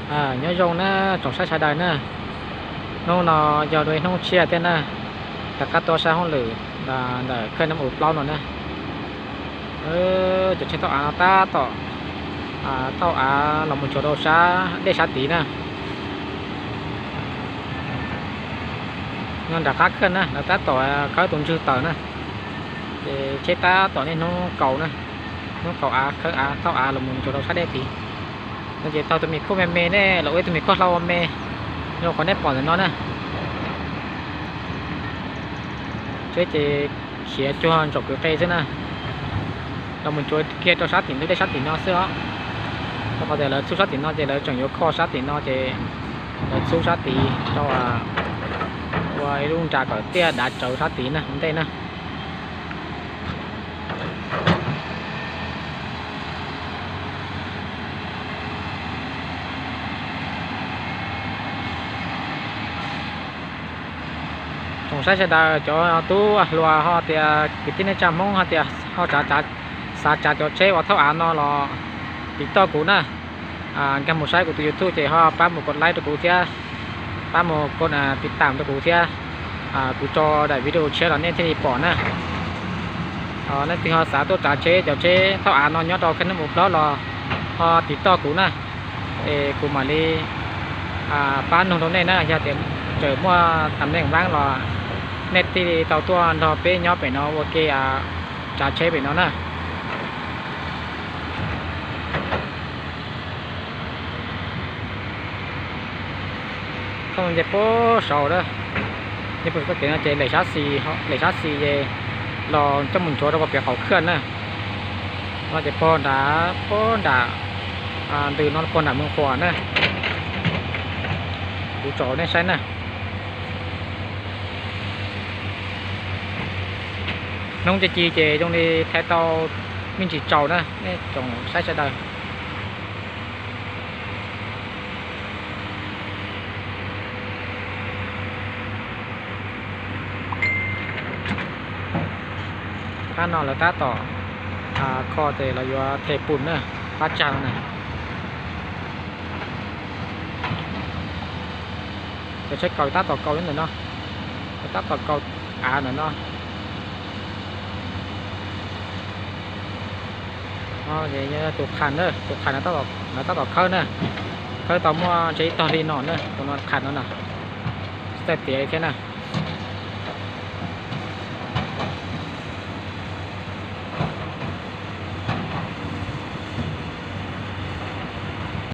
Nyob zoo na tsoom saib sawv daws na, hnub no yog dua ib hnub tshiab thiab na, rov qab tuaj saib hauj lwm ntawm khawj Nam U plaub no na. Cov tsheb thauj av no tab tom thauj av los mus tsuas rau sab dej sab tid na. Nyob nram qab khawj na, lawv tab tom khawb tus ntswg tawm na, ces tsheb tab tom niaj hnub kaus na, hnub kaus av, khawb av, thauj av los mus tsuas rau sab dej tid. No ces taug tus me khuab me me ne, los ua ib tug me khuab hlau me, zoo qhov nej pom ntawm no na. Tsheb ces khiav cuag ntsaum kwv qe xwb na, los mus tsuas kiag rau sab tim ntug dej sab tim no xwb os. Rau qhov tias lawv txhub sab tim no ces lawv tseem yuav kho sab tim no ces lawv txhub sab tid rau ua ib lub nra kom tiaj dav tsawv sab tid na ua ntej na. Tsoom saib sawv daws, cov tub hluas ho tias kwv tij neej tsa Hmoob ho tias ho xav tsav cov tsheb uas thauj av no los tiv toj kuv na. Nkag mus saib kuv tus YouTube ces ho pab mus kos like rau kuv thiab, pab mus kos tiv tam rau kuv thiab. Kuv tso daim video tshiab los nej thiaj li pom na. Nej twg ho xav tuaj tsav tsheb, cov tsheb thauj av no nyob rau khawj Nam U plaub los ho tiv toj kuv na, es kuv mam li pab nug rau nej na. Yog tias tseem muaj tam neej vaab los nej thiaj li tau tuaj nrog peb nyob pem no ua ke tsav tsheb pem no na. Thauj nce puag saud na, nce puag txoj kev no ces lem sab xis, lem sab xis ces los coj mus ntxuav rau puag pem qaum khawj na. No ces puag nram, puag nram ntws no puag nram Moos Khuam na. Kuv tsom nej saib na. Hnub ci ci ces zoo li thaij tau me ntsis tsaus na nej tsoom saib sawv daws. Phab no lawv tab tom kho ces lawv yuav them pum na, phab tsag no na. Cov tsheb kaus tab tom kaus ntawm no, tab tom kaus av ntawm no. Tus qham na, tus qham no tab tom khawb na, khawb tau muaj ntshe ib tog li no na, tus no qham no na, tsis txawj tiav thiab na.